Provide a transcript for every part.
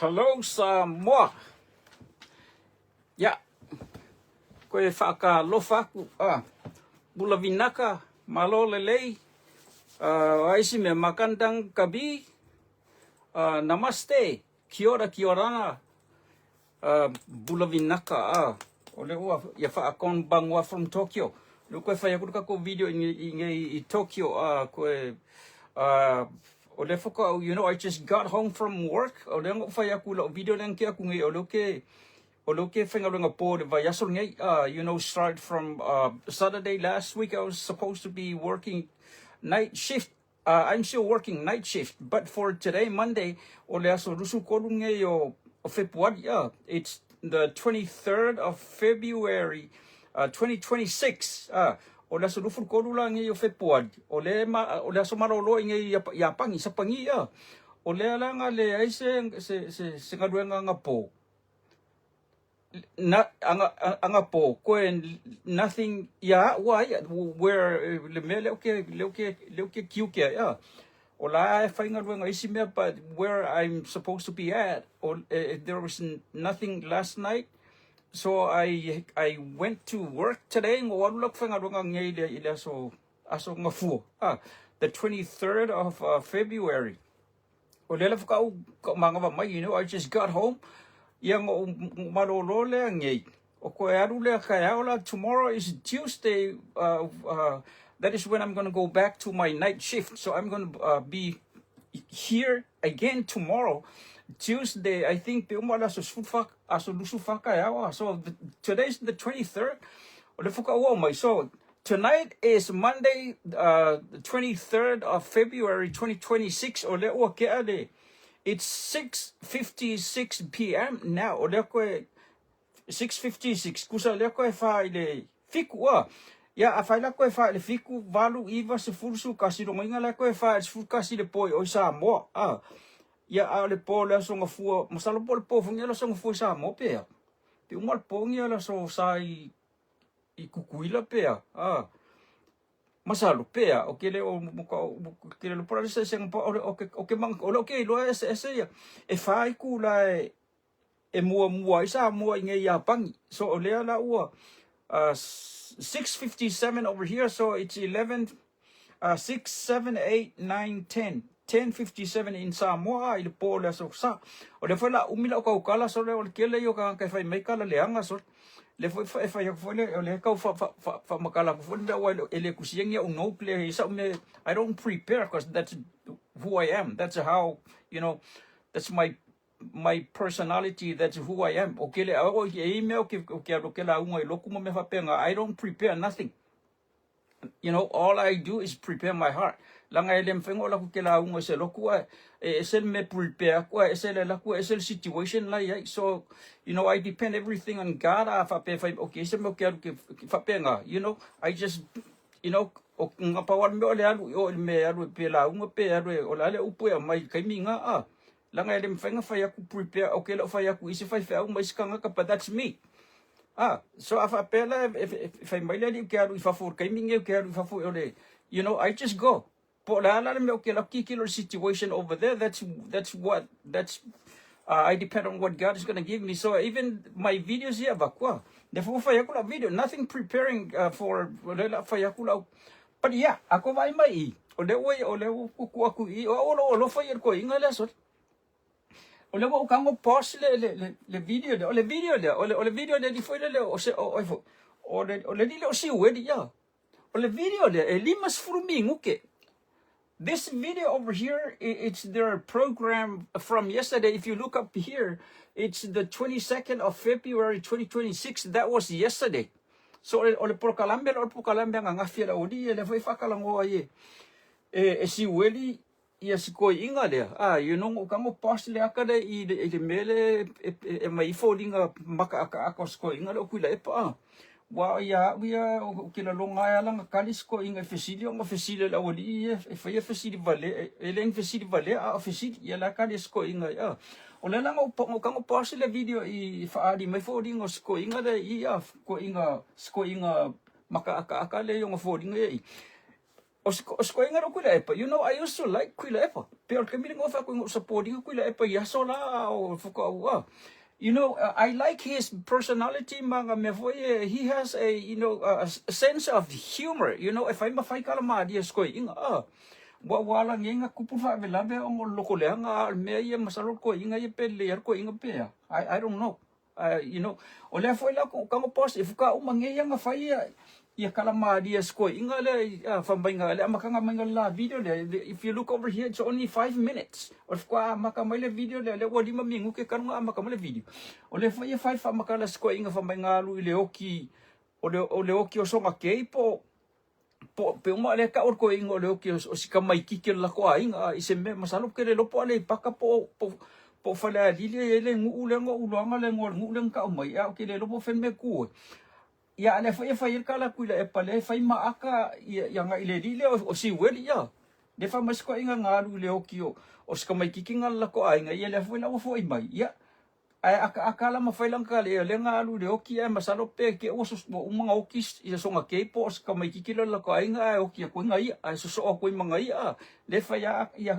Hello Samoa. Ia, koe whaakalofa aku. Ah, bula vinaka, malo lelei. Uh, aisi me makandang kabi. Namaste, kia ora, kia orana. Bula vinaka, ah. O le ua ia whaakonbanwa from Tokyo. Le koe whai aku ka ko video i ngei i Tokyo, ah, koe, o le whaka, you know, I just got home from work. O le ngo whai aku lau video le ke aku ngei, o le ke, o le ke whaingaluenga po le vai aso ngei, you know, start from Saturday last week, I was supposed to be working night shift. I'm still working night shift, but for today, Monday, o le aso rusu kolu ngei o, o February, it's the 23rd of February, 2026, o le aso rufu kolu la ngei o February, o le, ma, o le aso malolo i ngei ia, ia pangi, sa pangi, o le alanga le ai se, se, se, se ngaluenga nga po. Na, anga, anga po, koe nothing, ia ua ia, where, le mea leo ke, leo ke, leo ke kiu ke, ia. O la e whainga luenga isi mea, but where I'm supposed to be at, o, there was nothing last night, so I went to work today, ngo alu lak whainga luenga ngei le, i le aso, aso ngafua, ah, the 23rd of February. O le ala whakau ka mangawa mai, you know, I just got home. Ia ngo malolo lea ngei. O koe aru lea kai aola, tomorrow is Tuesday, that is when I'm going to go back to my night shift. So I'm going to be here again tomorrow. Tuesday, I think, pe uma la aso sefulu aso lusu whaka e awa. So today's the 23rd. O le whakau mai. So tonight is Monday, the 23rd of February 2026. O le ua ke ale. It's 6:56 p.m. now. O lea koe 6:56. Kusa lea koe wha i le fiku a. Ia, a whai la koe wha i le fiku, valu, iwa, se furusu, kasi rongo inga la koe wha i se kasi le poi o i Samoa. A. Ia, a o le po le aso ngafua, masalo po le po fungi le aso ngafua i Samoa pea. Pe uma le po ngia le aso sa i i Kukuila pea. A. Masalo pea o ke le o mo ka o ke le pora se se o le o ke o ke mang o le o ke iloa ese ese ia e whai ku la e e mua mua i sa mua i ngei Iapangi. So o lea la ua 6:57 over here, so it's 11 6 7 8 9 10 10:57 in Samoa i le po le aso sa. O le foi la umi la o kaukala so le o le kele i o ka kai fai mai kala leanga so le foi fa e fai aku foi le o le kau fa fa fa fa makala aku foi le mea ua e le kusiangi au no le i sa me I don't prepare because that's who I am. That's how, you know, that's my personality, that's who I am. O ke le o e i mea o ke o ke alo ke la unga i loku ma mea faapea I don't prepare nothing. You know, all I do is prepare my heart. Langa e le mfengo la ku ke la unga se loku a e se me prepare ku e se le la ku e se situation la ai. So, you know, I depend everything on God. A fa pe fa okay se me ke alu ke fa pe nga, you know, I just you know, o nga pa wal me o le alu o me alu pe la unga pe alu o la le upu e mai kai mi nga a. Langa e le mfenga fai aku prepare o ke lo fai aku isi fai fai mai skanga ka, but that's me. Ah, so a fa pela e fai mai le ali ke alu i fafo kai mi nge ke alu i fafo o le you know, I just go. Po la la le me o ke la kiki lo situation over there, that's what that's I depend on what God is going to give me. So even my videos here vakua. Ne fo fai aku la video, nothing preparing for le la fai aku la. But yeah, ako vai mai i. O le oi o le kuku aku i o o lo lo fai ko inga le so. O le ua kango pause le le le le video le o le video le o le o le video le di foi le le o se o o o le o le li le o si ue ya. O le video le e lima sefulu minguke. This video over here, it's their program from yesterday. If you look up here, it's the 22nd of February 2026. That was yesterday. So o le polokalame o le polokalame nga ngafia la oli e le foi whakalangoa i e, e si ueli ia si koi inga lea. Ah, you know, o kango pause le aka le i le, i le mele e, e, e mai ifo linga maka aka aka o si koi inga le o kuila e pa. Wa ia au ia o ke la longa e alanga kali si koi inga e fesili o nga fesili le awali i e, e whai e fesili vale, e, e leng fesili vale a o fesili ia la kali si koi inga ia. O le langa o, o kango pause le video i whaari mai fo linga o si koi inga le i a koi inga, si koi inga maka aka aka le i o nga fo linga ia i. O se o se koiga lea o Tuilaepa, you know I used to like Tuilaepa. Pei o le taimi lenei ua fai atu ina ou support ina Tuilaepa i aso la a o faatoa ou a. You know, I like his personality ma na mea foi e, he has a, you know, a sense of humor, you know, e fai ma fai kala malie se koiina, a. Ua, ua alagi ai na tupu le faalavelave ona o le loto leaga, a o le mea ia masalo le toeaina ia pe lelei lava le toeaina pe a. I don't know. You know, o lea foi la ko tago boss e fuka uma nei ia na fai ia ia kala malie se toeaina lea i a fai mai le amataga mai le la video lea. If you look over here, it's only 5 minutes. O le faatoa amata mai le video lea, lea ua 5 minute talu ona amata mai le video. O lea foi e fai faamatala se toeaina fai mai na alu i le oki, o le oki o soga kei po po pe uma lea tau o le toeaina o le oki o si tamaititi o le latou aiga i se mea masalo pe le iloa po o Aleipata po o po o Falealili e i ai le nuu lea na ou iloaina le igoa o le nuu lea na tau mai, ae ou te le iloa po o fea le mea e tu ai. Ia, a o lea foi e fai ai le tala atu i Tuilaepa lea e fai ma aka ia agai i le alii lea o Siueli, ia. Lea e fai mai si toeaina na alu i le oki o si tamaititi na o le latou aiga, ia lea foi la ua foi mai, ia. Ae akaaka la ma fai lana tala, ia lea na alu i le oki ae masalo pe te i ua uma ona oki ia sona kei po o se tamaititi lea o le latou aiga ae oki atu ai na ia ae sosoo atu ai ma na ia a lea fai a ia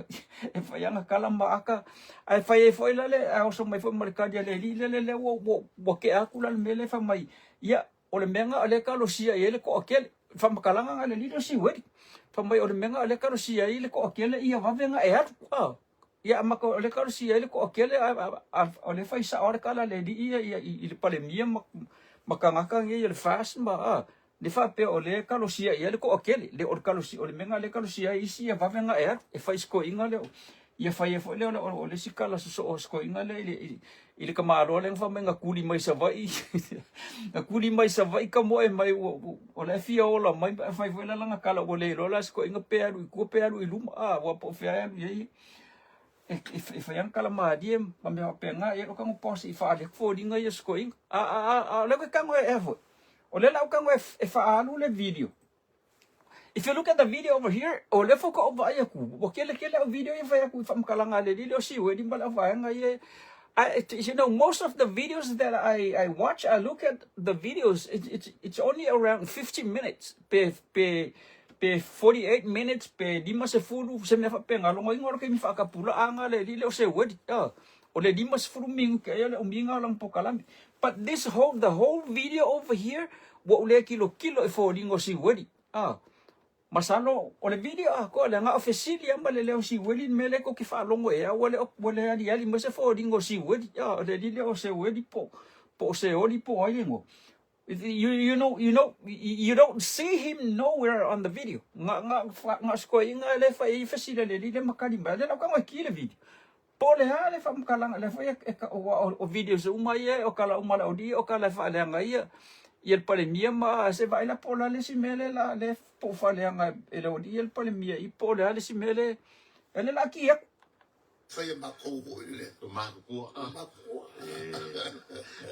e fai ana tala ma aka ae fai ai foi la le ae oso mai foi ma le tali a le alii lea lea ua ua ua tea atu la le mea lea fai mai ia o le mea na o lea e talosia i ai le toatele faamatalaga na a le alii lea o Siueli fai mai o le mea na o lea e talosia ai le toatele ia vave ona e alu a Ia, ma o lea talosia ai le toatele, a o lea fai sao lava le tala a le alii ia i le Palemia ma tagata nei o le FAST ma a, lea faapea o lea e talosia i ai le toatele. Le o le talosia, o le mea lena o lea e talosia ai isi ia vave ona e alu e fai si toeaina lea. Ia fai ai foi lea o le isi tala sosoo a si toeaina lea i le tamaloa lea na fai mai na tuli mai Savaii na tuli mai Savaii tamoe mai o la e fia ola mai ae fai foi la lana tala ua le iloa la si toeaina pe alu i tua pe alu i luma a ua po o fea e alu i ai e fai ana tala malie ma mea faapena. Ia lou tago boss i faaali atu foliga ia o si toeaina a a a o lea ou te tago e foi o lea la ou tago e faaalu le video. If you look at the video over here, o lea faatoa ou vaai atu, ua tele tele au video ia fai atu i faamatalaga a le alii lea o Siueli ma le auvaega ia. I, you know, most of the videos that I watch, I look at the videos, it's only around 50 minutes, pe, pe, pe 48 minutes, pe 50, se mea faapena. Logoina o le taimi faatapulaaga le alii lea o Seueli. O le 50 minute ea le umiga o lana polokalame. But this whole, the whole video over here, ua ou le tilotilo i foliga o Siueli. Ah, masalo, o le video atoa lea, na o fesili lava ma le leo o Siueli le mea lea tou te faalogo i ai, a ua le, ua le aliali mai se foliga o Siueli. Ah, o le alii lea o Seueli po, po o Seoli po o ai le igoa. You, you know, you know, you don't see him nowhere on the video. Na, na, na o se toeaina lea e fai ai fesili a le alii lea ma tali mai. A lea la ua tago e ki le video. Po o le a le faamatalaga, lea foi e aua o videos uma ia, o tala uma a le aualii, o tala e faaleaga ai ia le Palemia ma se vaai la po o le a le isi mea lea la lea po o faaleaga e le aualii ia le Palemia i po o le a le isi mea lea lea la ki atu. Fai e matou foi le. O matutua. O matutua.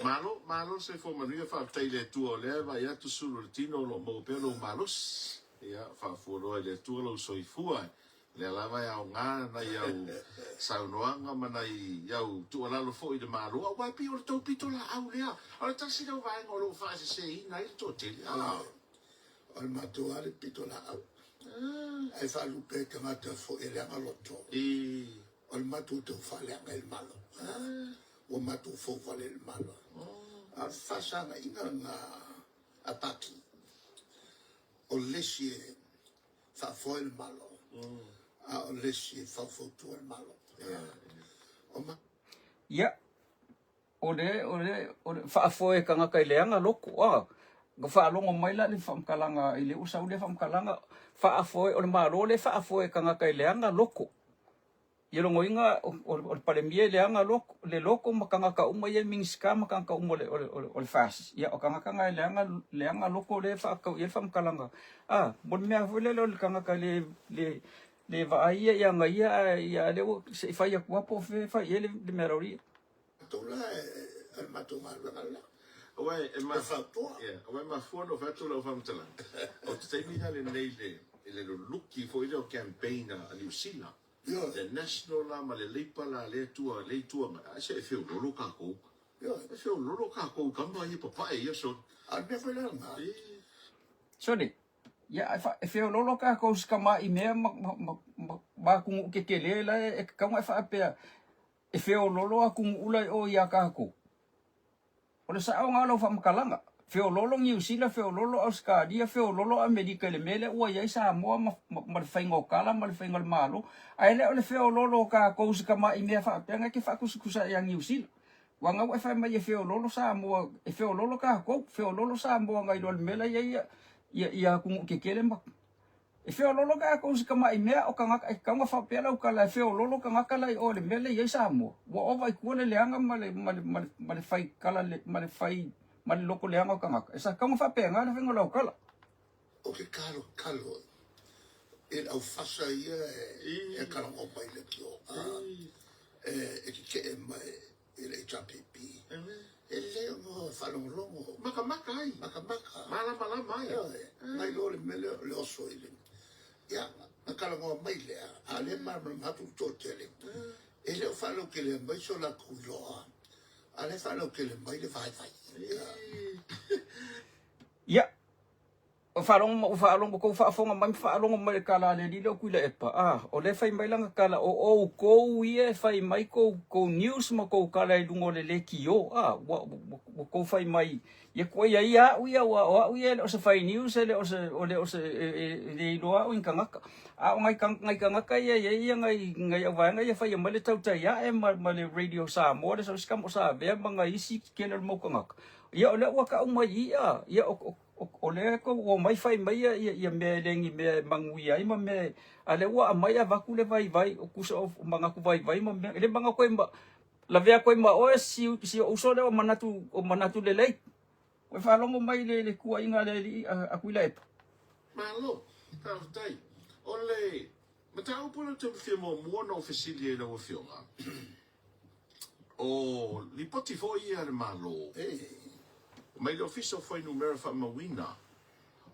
Malo, malo le soifua manuia, faafetai i le Atua o lea e vaai atu sulu o le tino o lo o maua pea lou malosi. Ia, faafualoa i le Atua lou soifua. O lea lava e aoga nai au saunoaga ma nai au tuualalo foi i le Malo, aua e pei o le tou pitolaau lea. O le tasi lea o vaega o lo o faaseseina ai le toatele. A. O le matou lava le pitolaau. Ae faalupe ai tagata foi e leaga loto. O le matou tau faaleaga i le Malo. Ua matou foufale i le Malo. A o le faasagaina lena a Pati, o le isi e faafoe le Malo, a o le isi e faufautua le Malo. O ma. Ia, o le, o le, o le faafoe tagata i leaga loto, a. Na faalogo mai la le faamatalaga i le ua sau lea faamatalaga, faafoe, o le Malo lea e faafoe tagata i leaga loto. Ia logoina o le Palemia e leaga le loto ma tagata uma ia Minisita ma tagata uma o le FAST. Ia o tagata na e leaga, leaga loto lea e faatatau i ai le faamatalaga. A, mo le mea foi lele o le tagata le, le, le vaai ia ia ana ia ae ia lea ua se i fai atu lava po o fea e fai i ai le mea laulii. Matou la o le matou galuega lena. Aua e E fautua. Yeah, aua e mafua ona ou fai atu lau faamatalaga, o te taimi la lenei i le luluki foi lea o campaign a Niu Sila, le National la ma le Labour la lea tua, lea i tua mai, ae se e feololo tatou. E feololo tatou i tama ia papae ia soli. A o le mea foi la lena. Soli, Ia, e feoloolo kākou i si tamāʻi mea ma, ma, ma, ma, ma atunuu kekelē la e tatau ona e faapea e feoloolo atunuu la i o iā kākou. O le saʻo lena o lau faamatalaga. Feoloolo Niu Sila, feoloolo Ausetalia, feoloolo Amerika i le mea lea ua i ai Samoa ma, ma, ma le faiga o tala ma le faiga o le Malo, ae le o le feoloolo o kākou i si tamāʻi mea faapea na e te faatusatusa ia Niu Sila. Ua na ua e fai mai e feoloolo Samoa, e feoloolo kākou, feoloolo Samoa nai lo le mea la i ai ia, ia, ia atunuu kekele ma E feoloolo kākou i si tamāʻi mea o tagata e tatau ona faapea lau tala e feoloolo tagata la i o i le mea lea e i ai Samoa. Ua ova i tua le leaga ma le, ma le, ma le, ma le fai kala le, ma le fai, ma le loko leaga o tagata. E sa tatau ona faapena le faiga o lau tala. O ke kalokalo i le aufasa ia e kalagoa mai le kio a e kekeʻe mai i le HRPP. E lelei ona faalogologo. Makamaka ai. Makamaka. Malamalama ai. Ioe. Mai loa le mea lea o le oso i le... Ia, na talanoa mai lea, a o lea e malamalama atu le toatele, e le o faalautelea mai so latou iloa, a o lea e faalautele mai le vaivai. Ia, Ua faalogo ma ua faalogo tou faafofoga mai ma faalogo mai i le tala a le alii lea o Tuilaepa, a, o lea e fai mai lana tala, o outou ia e fai mai tou, tou news ma tou tala i luga o le lekiō, a, ua, ua, ua tou fai mai, ia tuuaia ia au ia, aua o au ia e le o se fai news, e le o se, o le o se, e, e, e le iloa au i ni tagata. A o nai, nai tagata ia e i ai ia nai, nai auvaega ia e faia mai le tautai ae ma, ma le Radio Samoa, le so o Savea ma nai isi tele o le mau tagata. Ia o lea ua tau mai ia, ia o, o, O lea tou omai fai mai ia, ia, ia mea e le ni mea e manuia ai ma mea e, a lea ua aumai avatu le vaivai, o tusa o manatu vaivai ma mea, e le manatu ai ma, lavea atu ai ma oe si, si ou uso lea o manatu, o manatu lelei. Ua e faalogo mai i le, le tuuaiga a le alii a, a Tuilaepa. Malo, faafetai. O le mataupu lea ou te fia muamua ona ou fesili ai i lau Afioga, O lipoti foi ia a le Malo mai le Ofisa o Fuainumera Faamauina.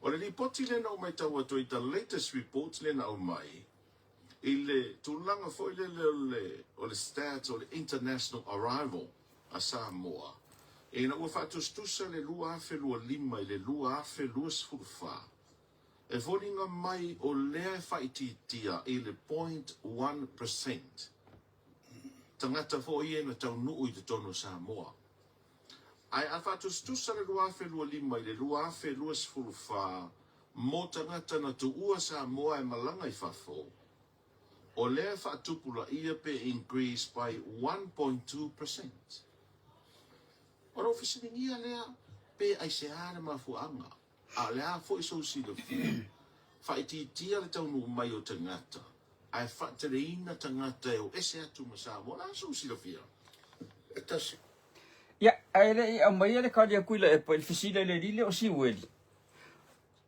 O le lipoti lea na ou matau atu ai, the latest report lea na aumai i le tulaga foi lele o le, o le stats o le international arrival a Samoa, ina ua faatusatusa le 2025 i le 2024, e foliga mai o lea e faaitiitia i le 0.1%. Tagata foi ia na taunuu i totonu o Samoa. Ae a faatusatusa le 2025 i le 2024 mo tagata na tuua Samoa e malaga i fafo, o lea e faatupulaia pe increase by 1.2%. Ona ou fesiligia lea pe aisea le mafuaaga? A o le a foi sou silafia, faaitiitia le taunuu mai o tagata, ae faateleina tagata e o ese atu ma Samoa. O le a sou silafia? E tasi. Ia, ae le i aumaia le kali a Tuilaepa i le fesili a le alii lea o Siueli.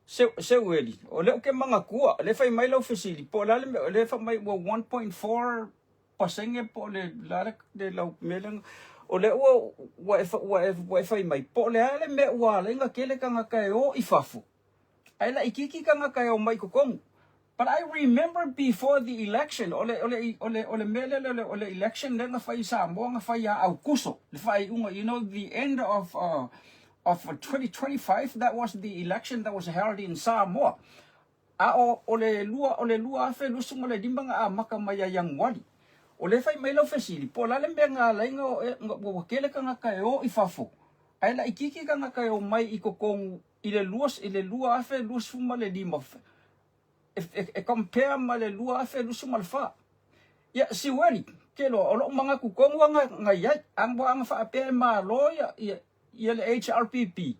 Seu, Seueli, o lea ou te manatua, o lea e fai mai lau fesili, po o le a le mea, o lea e fai mai ua 1.4 pasene po o le a le lau mea lea, o lea ua, ua e, ua e, ua e fai mai, po o le a le mea ua ala ai ona tele tagata e o i fafo, ae laitiiti tagata e omai i totonu. But I remember before the election, o le, o le, o le, o le mea lea, o le, o le election lea na fai i Samoa, na fai ia Aukuso, le faaiuga, you know, the end of, uh, of 2025, that was the election that was held in Samoa. A o, o le lua, o le 2025 na amata mai ia Ianuari. O lea e fai mai lau fesili, po o le a le mea na ala ai na o e, na, ua tele tagata e o i fafo, ae laitiiti tagata e omai i totonu i le lua, i le 2025, e, e, e compare ma le 2024. Ia, Siueli, ke loa, o lou manatu tonu lava na, na i ai, a ua ana faapea e malo ia, ia, ia le HRPP,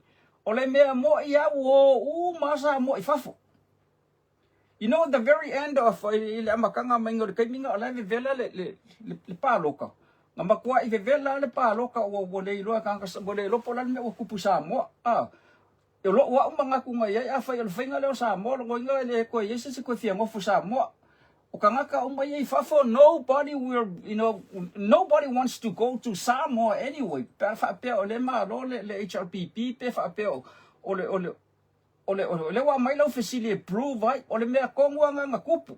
o le mea moʻi lava ua o uma lava Samoa i fafo. You know, the very end of, i le amataga mai o le taimi na o la e vevela le, le, le, le paloka. Na matuai vevela lava le paloka ua, ua le iloa e tagata, ua le iloa po o le a le mea ua tupu i Samoa. Ah, o lou au manatu na i ai, afai o le faiga lea o Samoa, lona uiga e le toe i ai se isi toe fia nofo i Samoa. O tagata uma ia i fafo, nobody will, you know, nobody wants to go to Samoa anyway. Pe a faapea o lea e malo le, le HRPP, pe faapea o, o le, o le, o le, o le ua aumai lau fesili e prove ai, o le mea tonu lava na tupu.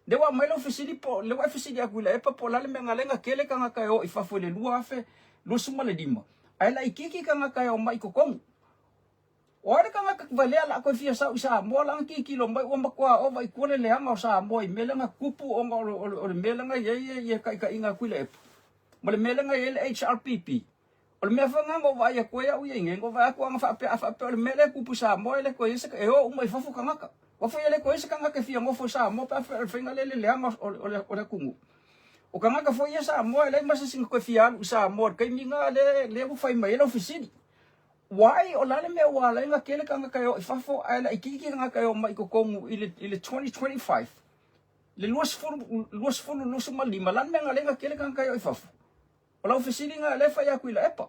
Lea ua aumai lau fesili po, lea ua e fesili atu i Laepa po o le a le mea na ala ai ona tele tagata e o i fafo i le 2025, ae laitiiti tagata e omai i totonu. O ai le tagata valea la koe fia sau i Samoa la tilotilo mai ua matua ova i tua le leaga o Samoa i mea lea na tupu ona o le mea lea na i ai ia taitaiga a Tuilaepa ma le mea lea na i ai le HRPP. O le mea foi lena na ou vaai atu ai au ia i nei, na ou vaai atu ana faapea a faapea o le mea lea e tupu i Samoa e le toe i ai se, e o uma i fafo tagata. Aua foi e le toe i ai se tagata e fia nofo i Samoa pe a faapea o le faiga lea i le leaga o le atunuu. O tagata foi ia Samoa e leai ma se isi na toe fia alu i Samoa i le taimi lena lea ua fai mai ai lau fesili. Why? O le a le mea ua ala ai ona tele tagata e o i fafo ae laitiiti tagata e o mai i totonu i le, i le 2025, le 20, 2025, o le a le mea na ala ai ona tele tagata e o i fafo? O lau fesili lena lea e fai atu i Laepa.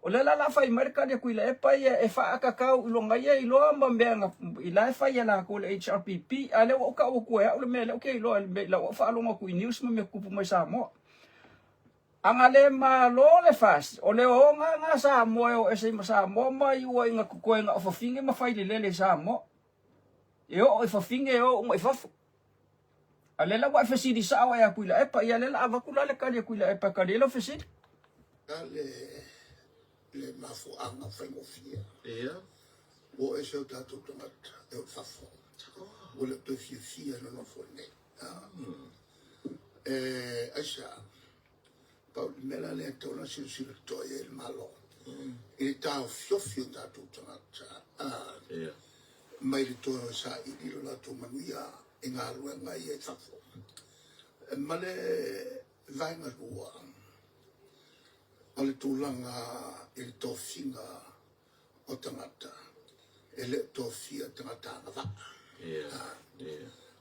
O lea la o le a fai mai le tali a Tuilaepa ia e faatatau i lona ia iloa ma mea na, i la e fai e latou le HRPP, a o lea ua ou tau atu e au le mea lea ou te iloa i lau au faalogo atu i news ma mea tutupu mai Samoa. Ana le malo le FAST, o le oga na Samoa e o ese ma Samoa ma iu ai ina totoe na o fafine ma fai lelele i Samoa. E oo i fafine e o uma i fafo. A lea la ua e fesili sao ai a Tuilaepa, ia lea la avatu la le tali a Tuilaepa e tali ai lau fesili. A le le mafuaaga faigofie. Ia. Ua o ese o tatou tagata e o i fafo. Ua le o toe fiafia e nonofo i inei. E aisea? Pau le mea la lea e tatau ona silasila totoa i ai le Malo i le taofiofi o tatou tagata mai le toe o e saili lo latou manuia i galuega ia i fafo. Ma le vaega lua, o le tulaga i le tofiga o tagata, e le o tofia tagata agavaa.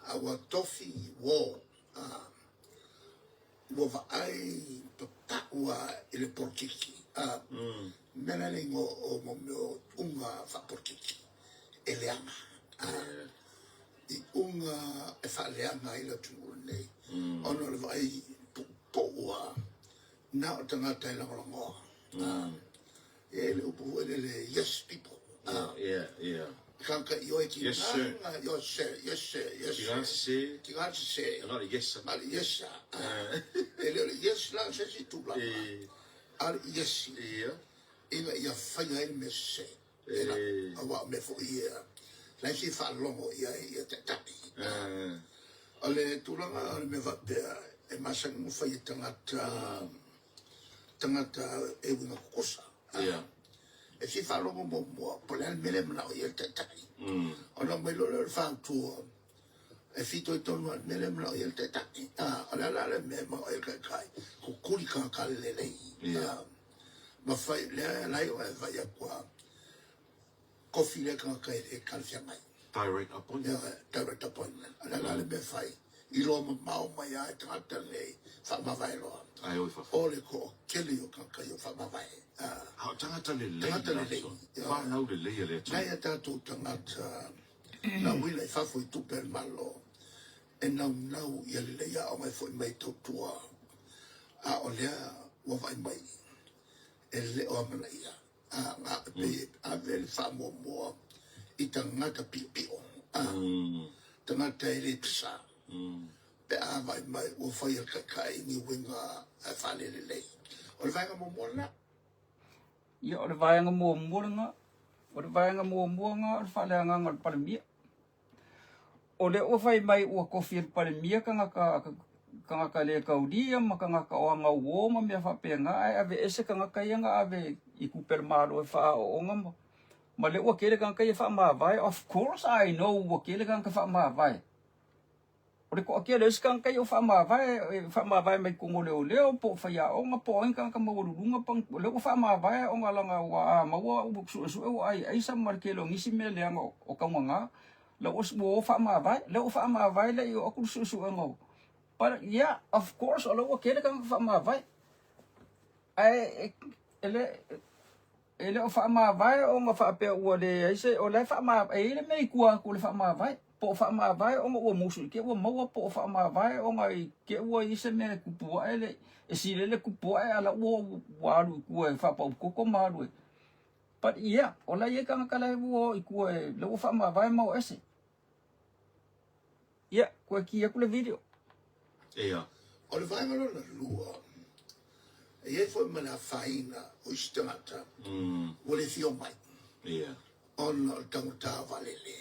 A ua tofi uo, ua vaai papaʻu a i le polokiki. A mea la le igoa o mo mea o iuga faapolokiki e leaga. A iuga e faaleaga ai le atunuu lenei ona o le vaai puupuu a na o tagata e lagolagoa. E i ai le upu foi lele, yes people. Yeah, yeah. Tagata ioe ki Yes, sir. Yes sir, yes sir, yes sir. Tiga sese. Tiga sese. Na o le yes sir. Na o le yes sir. E le o le yes la o se isi tulaga. A o le yes ina ia faia ai le mea sese. Aua o mea foi ia la e fia faalogo i ai ia taitai. O le tulaga o le mea faapea e masani ona fai e tagata tagata e uiga kokosa. E fia faalogo muamua po o le a le mea lea e manao i ai le taitai. Ona aumai loa lea o le fautua e fitoitonu lava i le mea lea e manao i ai le taitai. O le a la le mea e manao i ai le taitai? Kukuli tagata lelei. Ma fai, lea la e vaai atu a kofi lea tagata e le talafeagai. Direct appointment. Yeah, direct appointment. O le a la le mea fai? Iloa mamao mai lava e tagata lenei faamavae loa. Ae o i fafo. O le toatele o tagata ia faamavae. A o tagata lelei. Tagata lelei. Whanau lelei a le Atua. Nai a tatou tagata na uila i fafo i tupe a le Malo e naunau ia lelei aoga e foi mai tautua, a o lea ua vaai mai e le o amanaia. A na pei e ave le faamuamua i tagata piopio, a tagata e le pisa, pe a vaai mai ua fai e le taitai ni uiga faalelelei. O le vaega muamua lena. Ia, o le vaega muamua lena. O le vaega muamua lena o le faaleagaga o le Palemia. O lea ua fai mai ua tofi e le Palemia tagata, tagata le taulia ma tagata o agauo ma mea faapena, ae aveese tagata ia na ave i tupe a le Malo e faaaooga ma, ma lea ua tele tagata ia faamavae. Of course I know ua tele tagata faamavae. O le toatele o isi tagata ia ua faamavae, e faamavae mai totonu o leoleo po o faiaoga po o ai ni tagata maualuluga, o lea ua faamavae ona leaga ua a maua ua suesue ua ai aisa ma le tele o nisi mea leaga o taugaga, la ua o faamavae, lea ua faamavae le i oo atu le suesuega o, but yeah, of course o la ua tele tagata faamavae. Ae e le E le o faamavae ona faapea ua leai se, o la e faamavae, e i ai le mea i tua atu o le faamavae. Po o faamavae ona ua musu i te i ua maua, po o faamavae ona i te i ua i ai se mea e tupu ae le, e sili ai le tupu ae a la ua, ua alu i tua e faapautoto ma alu e. But yeah, o la e i ai tagata la e ua o i tua e, la ua faamavae ma o ese. Ia, toe kī atu le video. Ia. O le vaega lona lua, e i ai foi ma le afaina o isi tagata ua le fia omai. Ia. Ona o le taugata o vaalele.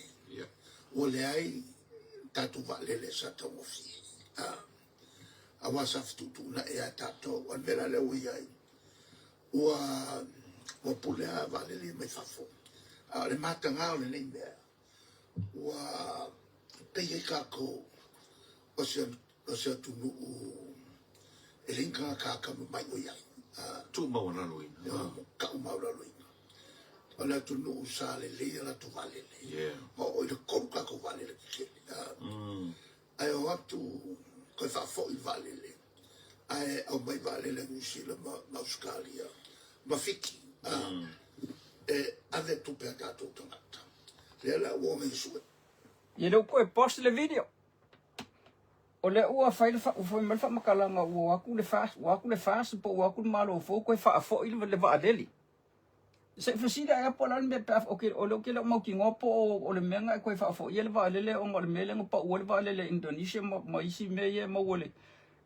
Ua leai tatou vaalele sa taugofie. Aua sa fetuutuunai lava tatou. O le mea la lea ua i ai, ua ua pule lava vaalele ia mai fafo. A o le mataga o lenei mea, ua pei ai tatou o se o se atunuu e leai ni tagata atamamai o i ai. Tuumaualaloina. Taumaualaloina. O le atunuu sa lelei a latou vaalele. Ma oo i le 3 tatou vaalele tetele. Ae o atu toe faafoi le vaalele, ae aumai vaalele a Niu Sila ma Ausetalia ma Fiti e ave tupe a tatou tagata. Lea la ua omai e sue. Ia lea ua toe post le video. O lea ua fai le fai mai le faamatalaga ua o atu le FAST, ua atu le FAST po ua atu le Malo fou toe faafoi le vaalele. Se i fesili ae po o le a le mea pe a, okay, o lea ou te le o mautinoa po o le mea na e toe faafoia le vaalele ona o le mea lea na pau ai le vaalele a Indonesia ma, ma isi mea ia e maua i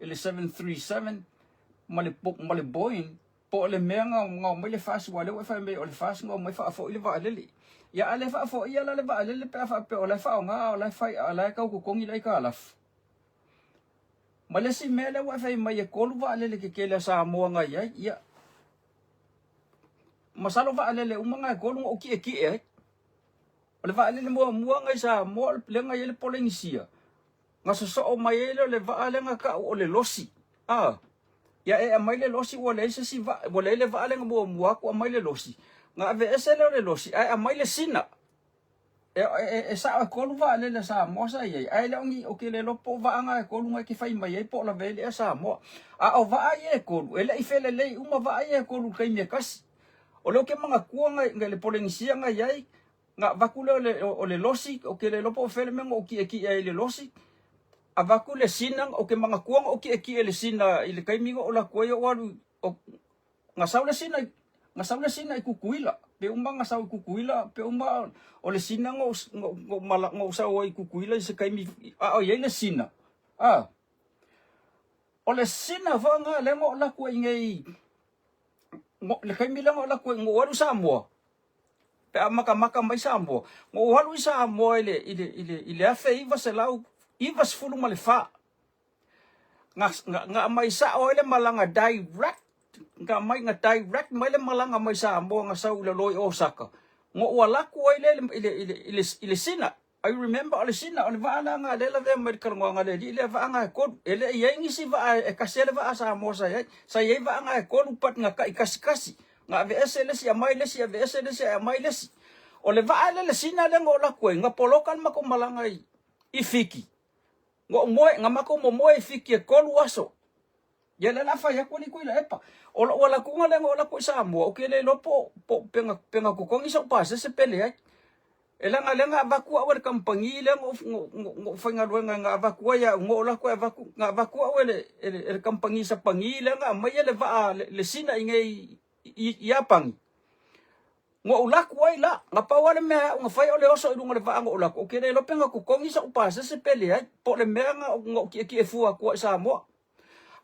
le 737 ma le, ma le Boeing, po o le mea na, na omai le FAST, aua o lea ua e fai mai o le FAST na omai faafoi le vaalele. Ia a le faafoia la le vaalele pe a faapea o la e faaaoga a o la e fai, a o la e tau totogi le aitalafu. Ma le isi mea lea ua e fai mai e 3 vaalele tetele a Samoa na i ai, ia, Masalo vaalele uma na e 3 na ou tietie ai. O le vaalele muamua na i Samoa lea na i ai le Polenisia, na sosoo mai ai lea o le vaa lea na tau o le Losi. A, ia e aumai le Losi ua leai se isi vaa, ua leai le vaa lea na muamua atu aumai le Losi. Na aveese lea o le Losi ae aumai le Sina. E, e, e sao e 3 vaalele a Samoa sa i ai, ae le o ni, ou te le iloa po o vaa na e 3 na e te fai mai ai po o lavea ai le Air Samoa. A o vaa ia e 3, e le i felelei uma vaa ia e 3 i le taimi e tasi. O lea ou te manatua na, na le Polenisia na i ai, na avatu lea o le, o le losi, ou te le iloa po o fea le mea na ou tietie ai i le losi, avatu le Sina, ou te manatua na ou tietie i le Sina i le taimi na ou alu atu ai ou alu, o, Na sau le sina na sau le sina i Kukuila, pe uma na sau i Kukuila, pe uma o le sina na ou sau ai i Kukuila i se taimi a o i ai le sina, a. O le sina foi lena lea na ou alu atu ai nei, le taimi lea na ou alu atu ai, na ou alu i Samoa, pe a matamata mai Samoa, na ou alu i Samoa i le 1994. Na, na, na aumai sao ai le malaga direct, na aumai, na direct mai le malaga mai Samoa na sau i lalo i Osaka. Na ou alu atu ai lea i le, i le, i le, i le, i le Sina. I remember o le Sina, o le vaa la na lea lavea mai le talanoaga a le alii lea vaa na e 3. E le i ai nisi vaa e tasi ai le vaa a Samoa sa i ai. Sa i ai vaa na e 3 but na taikasikasi. Na aveese le isi aumai le isi, aveese le isi ae aumai le isi. O le vaa lea le Sina lea na ou alu atu ai, na poloka le matou malaga i, i Fiti. Na ou moe, na matou momoe i Fiti e 3 aso. Ia lea la fai atu alii Tuilaepa. O lou alatuga lea na ou alu atu i Samoa, ou te le iloa po po pe na pe na totogi sou pasese pe leai. E leaga lea na avatu au e le kamupani lea na ou na ou faigaluega na avatu ai au, na ou alu atu e avatu, na avatu au e le e le e le kamupani Sapani lea na aumaia le vaa le Sina i nei i Iapani. Na ou alu atu ai la, na pau lava le mea au na fai o le oso i luga o le vaa na ou alu atu, ou te le iloa pe na totogi sou pasese pe leai, po o le mea na ou tietie fua atu ai i Samoa.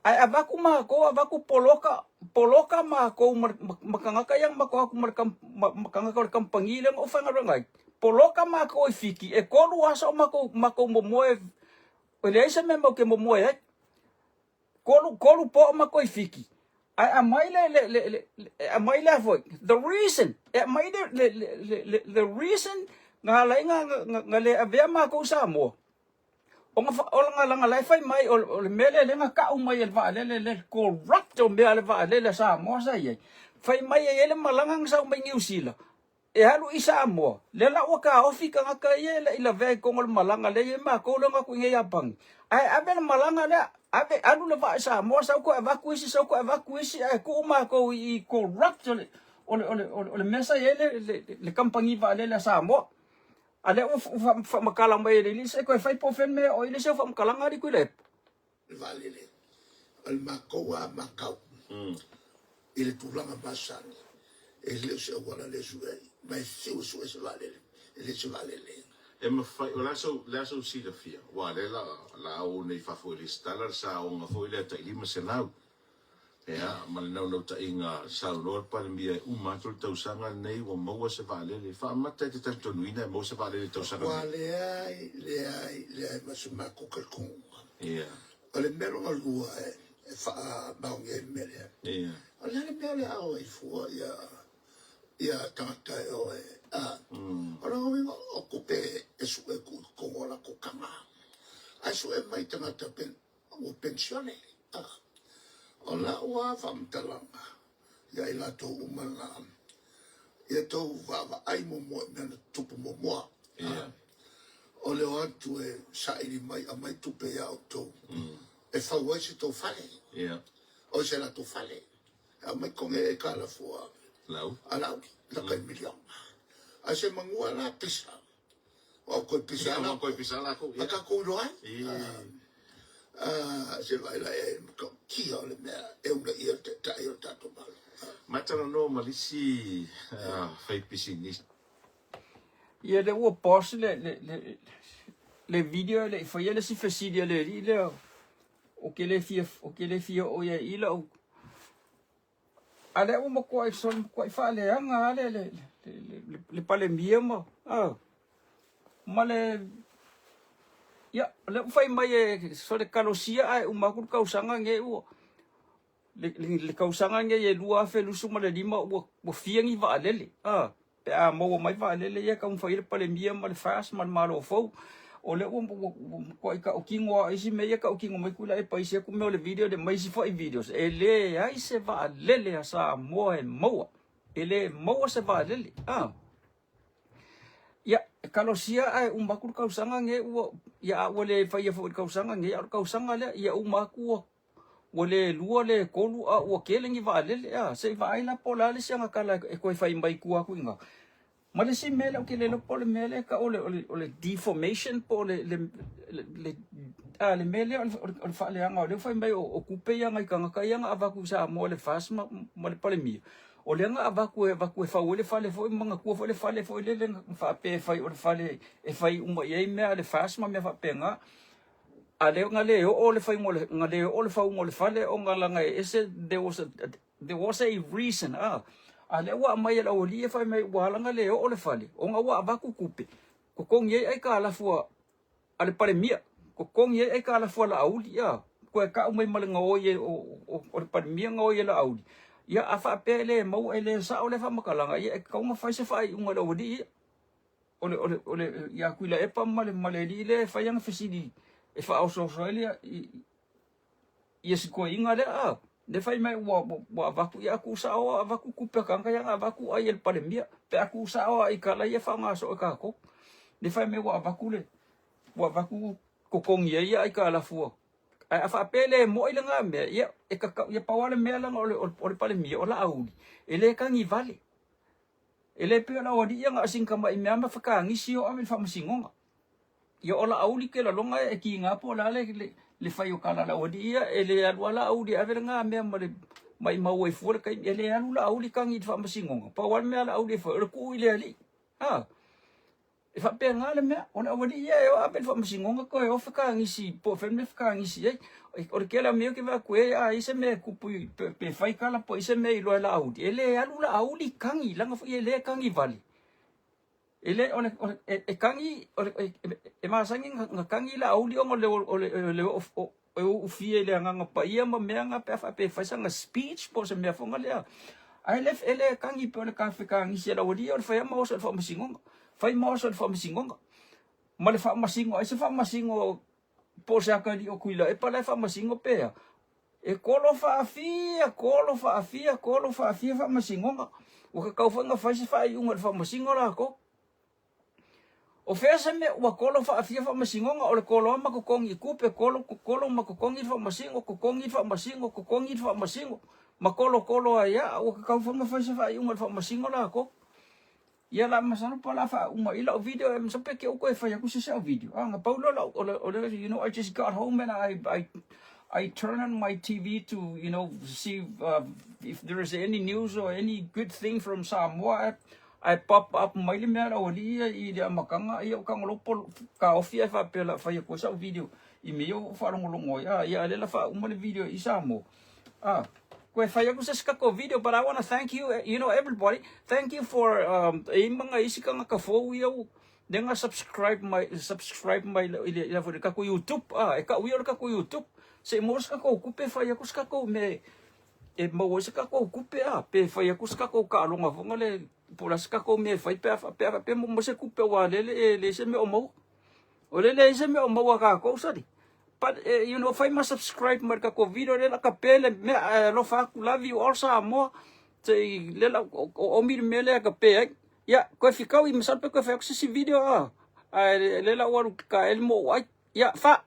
Ae avatu matou, avatu poloka, poloka matou ma, ma, ma tagata ia na matou atu ma le, ma, ma tagata o le kamupani lea na ou faigaluega ai, poloka matou i Fiti, e 3 aso o matou, matou momoe, e leai se mea matou te momoe ai. 3 po o matou i Fiti, ae aumai le, le, le, le, e aumai le a foi, the reason, e aumai le, le, le, le, the reason na ala ai na, na, na le avea matou i Samoa, o na, o na, na la e fai mai, o le mea lea lea na tau mai e le vaalele le corrupt o mea a le vaalele a Samoa sa i ai, fai mai e i ai le malaga na sau mai Niu Sila, E alu i Samoa, lea la ua taofi tagata ia e le i lavea i totonu o le malaga lea e i ai matou lea na o atu i inei i Iapani. Ae ave le malaga lea, ave, alu le vaa i Samoa, sau toe avatu isi, sau toe avatu isi, ae tuu matou i corrupt o le, o le, o le, o le mea sa i ai le, le, le kamupani vaalele a Samoa. A lea ua faamatala mai e le alii, se i toe fai po o fea le mea o i le isi au faamatalaga alii Tuilaepa. Le vaalele o le matou a matau i le tulaga masani e le o se auala lea e sue ai ma e fiu e sue se vaalele e le se vaalele. E mafai, o le a sou, le a sou silafia, aua o lea la, la o nei i fafo i lesitala le saoga foi lea tai 500. Ia, ma le naunautaiga, saunoa le Palemia e uma atu le tausaga lenei ua maua se vaalele. Faamata e te talitonuina e maua se vaalele i le tausaga lenei? Ua leai, leai, leai ma se matou talitonuga. Ia. O le mea lona lua e faamaonia ai le mea lea. Ia. O le a le mea o le a o ai fua ia ia tagata e o e a. O lona uiga o tupe e sue e tuu i totonu o latou taga. Ae sue mai tagata pe ua penisione. A. O lau lava faamatalaga ia i latou uma na, ia tou vaavaai muamua i mea na tutupu muamua. Ia. O le o atu e saili mai, aumai tupe ia outou e fau ai se tou fale. Ia. O se latou fale. E aumai totogi ai aitalafu a Lau. A lau, lata i miliona. Ae se manua la pisa. Ua toe pisa la. Ua toe pisa lakou. A tatou iloa ai. Se vaai la i ai le matautia o le mea e uunaia le Taitai o le tatou Malo. Ma talanoa ma le isi faipisinisi. Ia lea ua pause le, le, le, le video e le i faia le isi fesili a le alii lea. Ou te le fia, ou te le fia oo i ai i lau A lea ua matuai soli matuai faaleaga lava le, le, le, le, le Palemia ma, ah, ma le, ia, o lea ua fai mai e sole kalosia ae uma atu le tausaga nei ua, le, le, le tausaga nei e 2025 ua, ua fia ni vaalele, ah. Pe a maua mai vaalele ia e taumafai ai le Palemia ma le FAST ma le Malo fou, o lea ua matuai tautino lava isi mea ia tautino mai Tuilaepa i isi atu mea o le video lea ma isi foi videos, e leai se vaalele a Samoa e maua. E le maua se vaalele. Ah. Ia, e kalosia ae uma atu le tausaga nei ua, ia a ua le faia foi i le tausaga nei, a o le tausaga lea, ia uma atu ua Ua le lua le tolu a ua tele ni vaalele a se i vaai la po o le a le isi agatala e toe fai mai i tua atu i ina. Ma le isi mea lea ou te le iloa po o le mea lea e tau o le, o le, o le deformation po o le, le, le, le, a, le mea lea o le, o le faaleaga o lea ua fai mai o, o tupe ia a nai tagata ia na avatu i Samoa le FAST ma, ma le Palemia, o lea na avatu e avatu e fau ai le fale foi ma manatua foi le fale foi lele na faapea e fai o le fale e fai uma i ai mea a le FAST ma mea faapena. A lea na le oo le faiga o le, na le oo le fauga o le fale ona leaga e ese, there was a, there was a reason, ah. A lea ua aumai e le aualii e fai mai ua ala na le oo le fale, ona ua avatu tupe, totogi ai aitalafu a, a le Palemia, totogi ai aitalafu a Laauli, ah. Toe tau mai ma le gaoi e, o, o, o le Palemia gaoi e Laauli. Ia, a faapea e le maua, e le sao lea faamatalaga, ia e tatau ona fai se faaiuga a le aualii ia. O le, o le, o le, ia Tuilaepa ma le, ma le alii lea e fai ana fesili e faaosoaoso ai le, ia si toeaina lea, a, lea fai mai ua, ua, ua avatu, ia a tuusao a avatu tupe a tagata ia na avatu ai e le Palemia, pe a tuusao a i tala ia faaaoga soo e tatou. Lea fai mai ua avatu le, ua avatu totogi ai ia aitalafu a, ae a faapea e le moi lena mea, ia e tatau, ia pau lava le mea leaga o le, o le Palemia o Laauli, e le tagi vale. E le pei o le aualii ia na o sina tamai mea ma fekagisi o ave i le faamasinoga. Ia o Laauli ke laloga e kiga po o le a le, le, le fai o kala a le aualii ia, e le alu a Laauli e ave lena mea ma le maimau ai fua le taimi. E le alu Laauli tagi i le faamasinoga. Pau lava le mea a Laauli e fai, o le tuu i le alii. Ha? E faapena le mea, o le aualii ia e o ave i le faamasinoga toe o fekagisi po o fea le mea e fekagisi ai. O le tele o mea ou te vaai atu ai, a i ai se mea e tupu pe fai tala po o i ai se mea e iloa e Laauli, e le alu Laauli tagi, leaga foi e le tagi vale. E le, o le, o le, e, e tagi, o le, e, e masani na tagi Laauli ona o le, o le, o le, o, e uufia i le Agaga Paia ma mea na pe a faapea e fai sana speech po o se mea foi lea. Ae le, e le tagi pei o le kafekagisi a le aualii o le fai lava ma oso i le faamasinoga. Fai ma oso i le faamasinoga. Ma le faamasino, ai se faamasino po o se atalii o Tuilaepa la e faamasino pe a? E kolo faafia, kolo faafia, kolo faafia faamasinoga. Ua tatau foi ona fai se faaiuga i le faamasino latou. O fea se mea ua kolo faafia faamasinoga, o le kolo lava ma totogi i tupe, kolo, kolo ma totogi le faamasino, totogi le faamasino, totogi le faamasino, ma kolokolo ai lava, ua tatau foi ona fai se faaiuga i le faamasino latou. Ia la masalo po o le a faauma i lau video, e masalo pe te i ua toe fai atu se isi au video. Ah, na pau lea o lau, o le, o le, you know, I just got home and I, I, I turn on my TV to, you know, see if there is any news or any good thing from Samoa. Ae pop up mai le mea a le aualii ia i le amataga, ia ua tagolopo taofi ae faapea o le a fai atu ai sau video i mea ia ua ou faalogologo ai. A, ia a o lea o le a faauma le video i Samoa. A, Koe fai aku se isi tatou video, but I wanna thank you, you know, everybody. Thank you for um, e i mga isi kangaka fou ia u le nga subscribe mai subscribe mai i le i le tatou YouTube ah e kau ia o le tatou YouTube se i maua se tatou kupe fai aku se tatou me e maua ai se tatou kupe ah pe fai aku se tatou kaaloga fonga le po o le a se tatou mea e fai pe a pe a pe maua se kupe aua lele e leai se mea o maua. O le leai se mea o maua kākou sali. But eh, you know, fai ma subscribe mai le tatou video le la ka pe le mea ae alofa atu love you all Samoa. Se i le la o omi le mea lea ka pe ai. Ia, koe fikau i masalo pe koe fai atu se isi video ah. Ae le la ua alu ka ele mo ai. Ia, fa.